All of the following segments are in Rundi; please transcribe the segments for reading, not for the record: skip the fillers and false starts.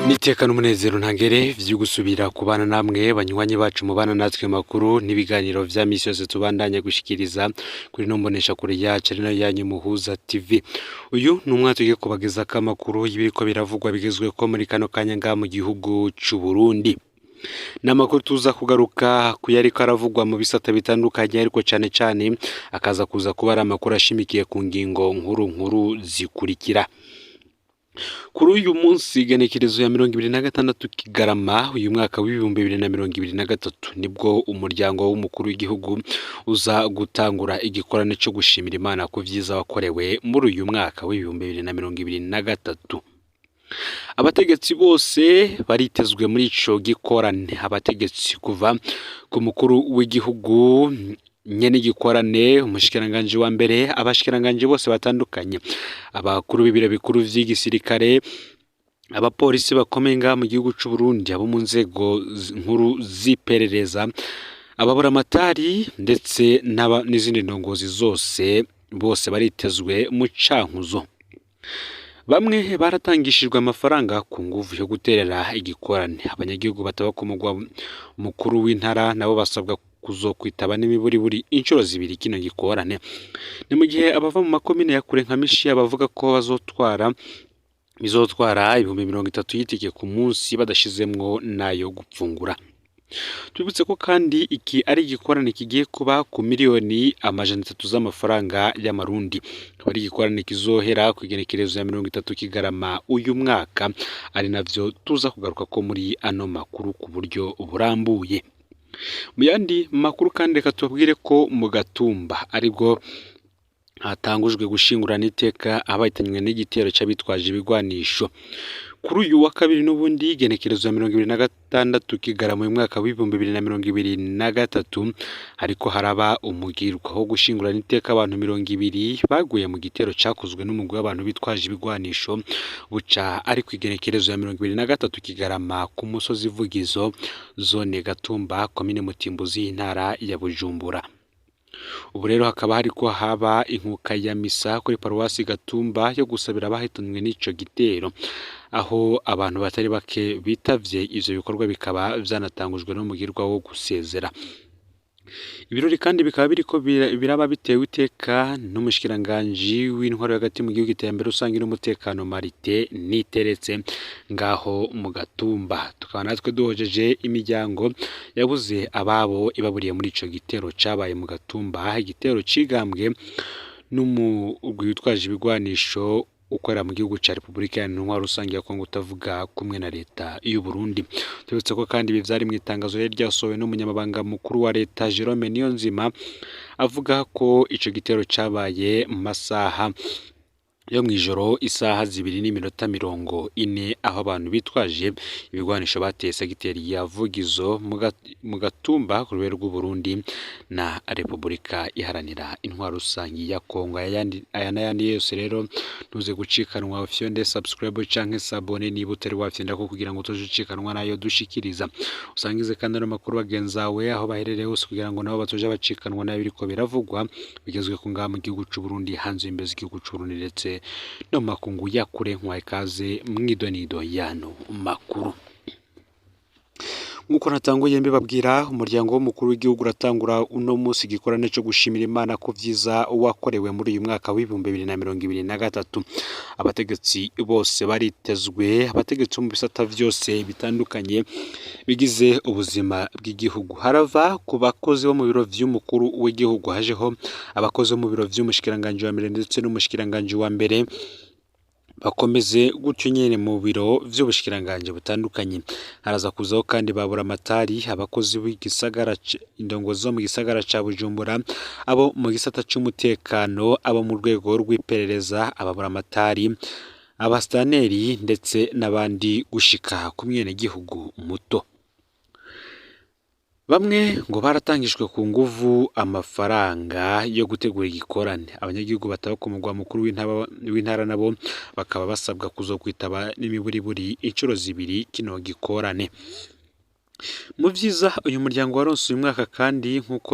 Niteka n'umunezero ntangere vyo gusubira kubana namwe banywanyi bacu mubana natwe makuru n'ibiganiro vya misi yose tubandanya gushikiriza kuri no mbonesha kure yacu ari nayo yanyu Muhuza TV. Uyu ni umwanya tugiye kubagezako amakuru y'ibiriko biravugwa bigezweko muri kano kanya ngaha mu gihugu c'u Burundi. Ni amakuru tuza kugaruka kuyariko aravugwa mu bisata bitandukanye, ariko cane cane akaza kuza kuba ari amakuru ashimikiye ku ngingo nkuru nkuru zikurikira. Kuri uyu munsi igenekerezo ya 26 Kigarama uyu mwaka w'2023, nibwo umuryango w'umukuru w'igihugu uza gutangura igikorane co gushimira Imana ku vyiza wakorewe muri uyu mwaka w'2023. Abategetsi bose baritezwe muri ico gikorane, abategetsi kuva ku mukuru w'igihugu nyene igikorane, umushikiranganji wa mbere, abashikiranganji bose batandukanye, abakuru b'ibiro bikuru vy'igisirikare, abapolisi bakomeye ngaha mu gihugu c'u Burundi, abo mu nzego nkuru z'iperereza, ababuramatari ndetse n'izindi ndongozi zose, bose baritezwe mu Cankuzo. Bamwe baratangishijwe amafaranga ku nguvu yo guterera igikorane. Abanyagihugu bataba ku mugwa mukuru w'intara nabo basabwa kuzokwitaba n'imiburiburi inshuro zibiri kino gikorane. Ni mu gihe abava mu makomine ya kure nka Mishiha bavuga ko bazotwara bizotwara 30,000 y'itike ku munsi badashizemwo nayo gupfungura. Tubibutse ko kandi iki ari igikorane kigiye kuba ku 300,000,000 z'amafaranga y'amarundi. Akaba ari igikorane kizohera ku igenekerezo ya 30 Kigarama uyu mwaka, ari navyo tuza kugaruka ko muri ano makuru ku buryo burambuye. Mu yandi makuru kandi, reka tubabwire ko mu Gatumba aribwo hatangujwe gushingurana iteka abahitanywe n'igitero c'abitwaje ibigwanisho. Kuri uyu wa kabiri n'ubundi igenekerezo ya 26 Kigarama uyu mwaka w'2023, hariko haraba umugirwa wo gushingurana iteka abantu 20 baguye mu gitero cakozwe n'umugwi w'abantu bitwaje ibigwanisho, buca ari ku igenekerezo ya 23 Kigarama ku musozi Vugizo, zone Gatumba, komine Mutimbuzi, intara ya Bujumbura. Ubu rero hakaba hariko haba inkuka ya misa kuri paruwasi Gatumba yo gusabira abahitanywe n'ico gitero, aho abantu batari bake bitavye ivyo bikorwa, bikaba vyanatangujwe n'umugirwa wo gusezera. Ibirori kandi bikaba biriko biraba bitewe iteka n'umushikiranganji w'intwaro hagati mu gihugu, iterambere rusangi n'umutekano, Marite Niteretse, ngaho mu Gatumba. Tukaba natwe duhojeje imiryango yabuze ababo ibaburiye muri ico gitero cabaye mu Gatumba, igitero cigambwe n'umugwi witwaje ibigwanisho ukorera mu gihugu ca Repubulika Iharanira Intwaro Rusangi ya Kongo utavuga kumwe na leta y'u Burundi. Tubibutse ko kandi ibi vyari mu itangazo ryari ryasohowe n'umunyamabanga mukuru wa leta Jerome Niyonzima, avuga ko ico gitero cabaye mu masaha yo mw'ijoro, isaha 2:40, aho abantu bitwaje ibigwanisho bateye segiteri ya Vugizo mu Gatumba ku rwego rw'u Burundi na Repubulika Iharanira Intwaro Rusangi ya Kongo. Aya n'ayandi yose rero ntuze gucikanwa, ufyonde subscribe canke s'abonner niba utari wafyondako kugira ngo utoje ucikanwa nayo dushikiriza. Usangize kandi ano makuru bagenzawe aho baherereye hose kugira ngo nabo batoje bacikanwa nayo biriko biravugwa bigezwe ku ngaha mu gihugu c'u Burundi, hanze y'imbibe z'igihugu c'u Burundi ndetse no mu makungu ya kure. Nkwaye ikaze mw'idonido y'ano makuru. Nk'uko natanguye mbibabwira, umuryango w'umukuru w'igihugu uratangura uno munsi igikorane co gushimira Imana ku vyiza wakorewe muri uyu mwaka w'2023. Abategetsi bose baritezwe, abategetsi bo mu bisata vyose bitandukanye bigize ubuzima bw'igihugu. Harava ku bakozi bo mu biro vy'umukuru w'igihugu, hajeho abakozi bo mu biro vy'umushikiranganji wa mbere ndetse n'umushikiranganji wa mbere, bakomeze gutyo nyene mu biro vy'ubushikiranganji butandukanye. Haraza kuzaho kandi ba buramatari, abakozi b'igisagara, indongozi zo mu gisagara ca Bujumbura, abo mu gisata c'umutekano, abo mu rwego rw'iperereza, ababuramatari, abasitaneri ndetse n'abandi gushika ku mwenegihugu muto. Bamwe ngo baratangijwe ku nguvu amafaranga yo gutegura igikorane. Abanyagihugu bataba ku mugwa mukuru w'intara nabo bakaba basabwa kuzokwitaba n'imiburiburi inshuro zibiri kino gikorane. Mu vyiza uyu muryango waronse uyu mwaka kandi nk'uko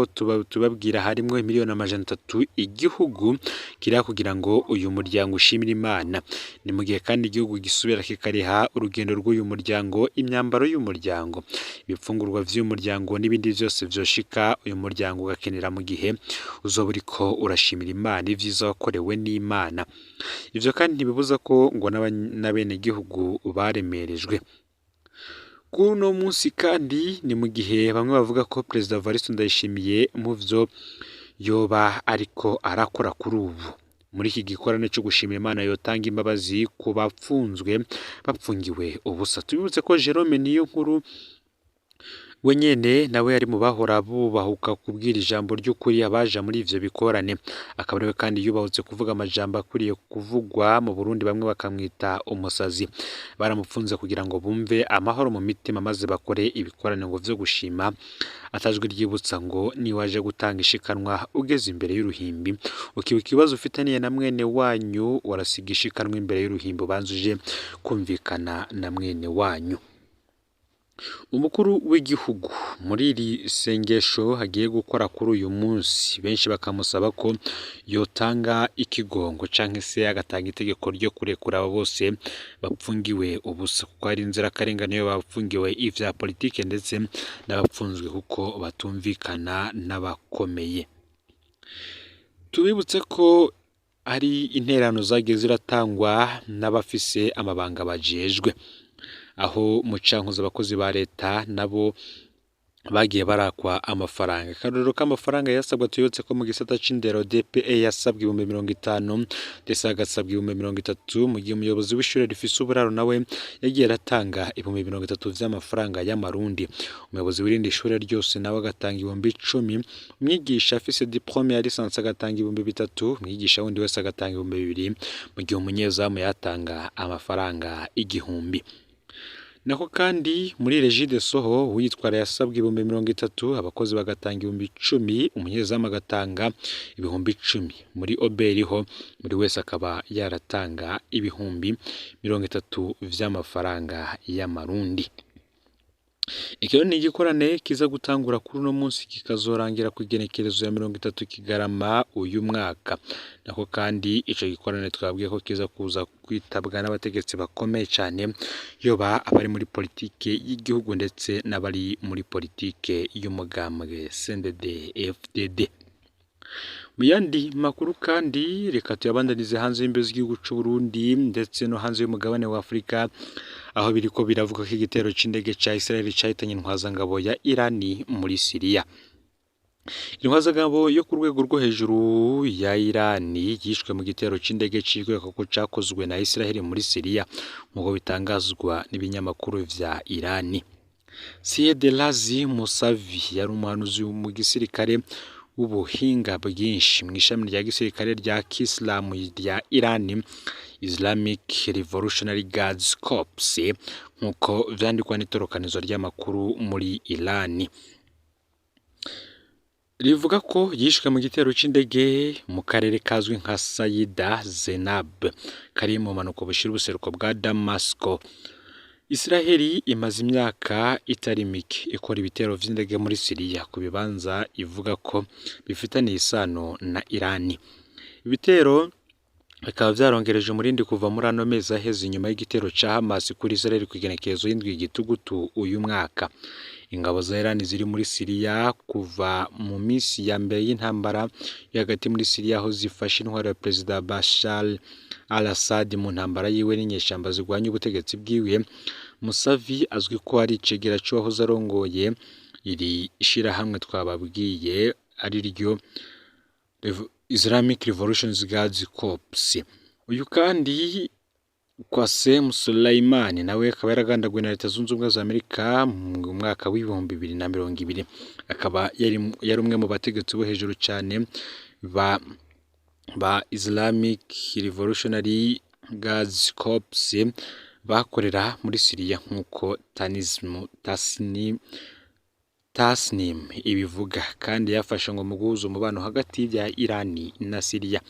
tubabwira harimwo 300,000,000 igihugu kiriha kugira ngo uyu muryango ushimire Imana. Ni mu gihe kandi igihugu gisubira kikariha urugendo rw'uyu muryango, imyambaro y'umuryango, ibifungurwa vy'uyu muryango n'ibindi vyose vyoshika uyu muryango ugakenera mu gihe uzoba uriko urashimira Imana ivyiza wakorewe n'Imana. Ivyo kandi ntibibuza ko ngo n'abenegihugu baremerejwe. Kuri uno munsi kandi ni mu gihe bamwe bavuga ko Perezida Evariste Ndayishimiye mu vyo yoba ariko arakora kuri ubu muri iki gikorane co gushimira Imana yotanga imbabazi ku bapfunzwe bapfungiwe ubusa. Tubibutse ko Jerome Niyonkuru we nyene nawe yari mu bahora bubahuka kubwira ijambo ry'ukuri abaja muri ivyo bikorane, akaba ariwe kandi yubahutse kuvuga amajambo akwiriye kuvugwa mu Burundi, bamwe bakamwita umusazi. Baramupfunze kugira ngo bumve amahoro mu mitima maze bakore ibikorane ngo vyo gushima, atajwi ryibutsa ngo niwaje gutanga ishikanwa ugeze imbere y'uruhimbi ukibuka ibibazo ufitaniye na mwene wanyu, warasiga ishikanwa imbere y'uruhimbi ubanza uje kumvikana na mwene wanyu. Umukuru w'igihugu muri iri sengesho agiye gukora kuri uyu munsi, benshi bakamusaba ko yotanga ikigongo canke se agatanga itegeko ryo kurekura abo bose bapfungiwe ubusa, kuko hari inzirakarengane iyo bapfungiwe ivya politike ndetse n'abapfunzwe kuko batumvikana n'abakomeye. Tubibutse ko ari intererano zagiye ziratangwa n'abafise amabanga bajejwe, aho mu cankuzo abakozi ba leta nabo bagiye barakwa amafaranga. Akarorero k'amafaranga yasabwa, tuyibutse ko mu gisata c'indero DPE yasabwa 50,000 ndetse agasabwa 30,000, mu gihe umuyobozi w'ishure rifise uburaro nawe yagiye aratanga 30,000 vy'amafaranga y'amarundi. Umuyobozi w'irindi shure ryose nawe agatanga 10,000, umwigisha afise diplome ya licence agatanga 3,000, umwigisha wundi wese agatanga 2,000, mu gihe umunyezamu yatanga amafaranga 1,000. Nako kandi muri Regideso ho uwitwara yasabwa 30,000, abakozi bagatanga 10,000, umunyezamu agatanga 10,000. Muri Oberi ho buri wese akaba yaratanga 30,000 vy'amafaranga y'amarundi. Iki rero ni igikorane kiza gutangura kuri uno munsi kikazorangira kw'igenekerezo ya 30 Kigarama uyu mwaka. Nako kandi ico gikorane twabwiye ko kiza kuza kwitabwa n'abategetsi bakomeye cane, yoba abari muri politike y'igihugu ndetse n'abari muri politike y'umugambwe CNDD FDD. Mu yandi makuru kandi reka tuyabandanize hanze y'imbibe z'igihugu c'u Burundi ndetse no hanze y'umugabane wa Afurika, aho biriko biravuga ko igitero c'indege ca Israel cahitanye intwazangabo ya Irani muri Siriya. Intwazangabo yo ku rwego rwo hejuru ya Irani yishwe mu gitero c'indege c'ikekwa ko cakozwe na Israel muri Siriya, nk'uko bitangazwa n'ibinyamakuru vya Irani. Syed Razi Musavi yari umuhanuzi mu gisirikare w'ubuhinga bwinshi mw'ishami rya gisirikare rya Kisilamu rya Irani, Islamic Revolutionary Guards Corps, nk'uko vyandikwa n'itorokanizo ry'amakuru muri Irani. Rivuga ko yishwe mu gitero c'indege mu karere kazwi nka Sayida Zenab kari mu bumanuko bushira ubuseruko bwa Damasco. Israheli imaze imyaka itari mike ikora ibitero vy'indege muri Siriya ku bibanza ivuga ko bifitaniye isano na Irani. Ibitero bikaba vyarongereje umurindi kuva muri ano mezi aheze inyuma y'igitero ca Hamas kuri Israel kw'igenekerezo y'indwi Gitugutu uyu mwaka. Ingabo za Irani ziri muri Siriya kuva mu misi ya mbere y'intambara yo hagati muri Siriya, aho zifashe intwaro ya Perezida Bashar al-Assad mu ntambara yiwe n'inyeshamba zirwanya ubutegetsi bwiwe. Musavi azwi ko ari icegera c'uwahoze arongoye iri shirahamwe twababwiye ari ryo Islamic Revolution Guards Corps. Uyu kandi Qasem Soleimani nawe akaba yaragandaguwe na Leta Zunze Ubumwe za Amerika mu mwaka w'2020, akaba yari umwe mu bategetsi bo hejuru cane ba Islamic Revolutionary Guards Corps bakorera muri Siriya, nk'uko Tasnim Tasnim ibivuga kandi yafashe ngo mu guhuza umubano hagati ya Irani na Siriya.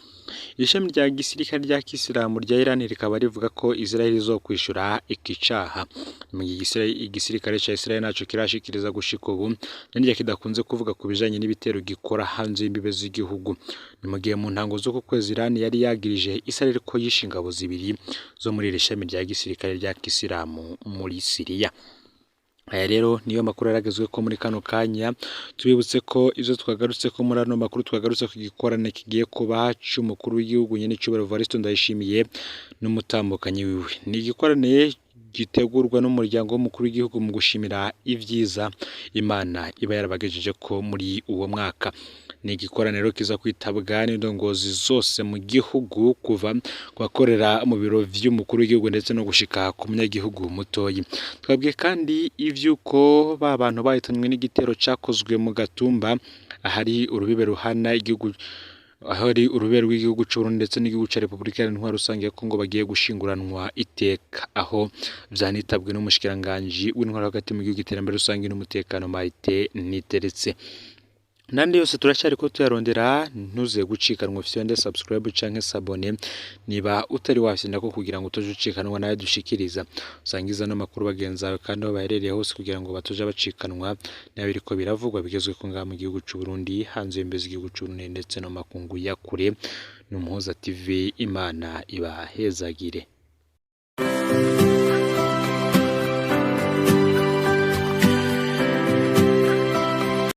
Ishami rya gisirikare rya Kisilamu rya Irani rikaba rivuga ko Israel izokwishura iki caha. Mu gihe igisirikare ca Israel naco kirashikiriza gushika ubu nirya kidakunze kuvuga ku bijanye n'ibitero gikora hanze y'imbibe z'igihugu. Ni mu gihe mu ntango z'uku kwezi Irani yari yagirije Israel ko yishe ingabo zibiri zo muri iri shami rya gisirikare rya Kisilamu muri Siriya. Aya rero niyo makuru yaragezwe ko muri kano kanya. Tubibutse ko ivyo twagarutse ko muri ano makuru, twagarutse ku gikorane kigiye kuba c'umukuru w'igihugu nyene c'ubahiro Evariste Ndayishimiye n'umutambukanyi wiwe. Ni igikorane gitegurwa n'umuryango w'umukuru w'igihugu mu gushimira ivyiza Imana iba yarabagejeje ko muri uwo mwaka. Ni igikoraniro kiza kwitabwa n'indongozi zose mu gihugu, kuva ku bakorera mu biro vy'umukuru w'igihugu ndetse no gushika ku munyagihugu mutoyi. Twabwiye kandi ivy'uko ba bantu bahitanywe n'igitero cakozwe mu Gatumba, ahari urubibe ruhana igihugu, ahari urube rw'igihugu c'Uburundi ndetse n'igihugu ca Repubulika Iharanira Intwaro Rusange ya Kongo, bagiye gushinguranwa iteka, aho vyanitabwe n'umushikiranganji w'intwaro hagati mu gihugu, iterambere rusange n'umutekano, Martin Niteretse. Nandi yose turacyariko tuyarondera, ntuze gucikanwa. Ufyonde subscribe canke s'abonner niba utari wafyondako kugira ngo utaje ucikanwa nayo dushikiriza. Usangiza no makuru bagenzi bawe kandi aho baherereye hose kugira ngo batoja bacikanwa nayo biriko biravugwa bigezweko ngaha mu gihugu c'u Burundi, hanze y'imbibe z'igihugu c'u Burundi ndetse no makungu ya kure. N'Umuhoza TV, Imana ibahezagire.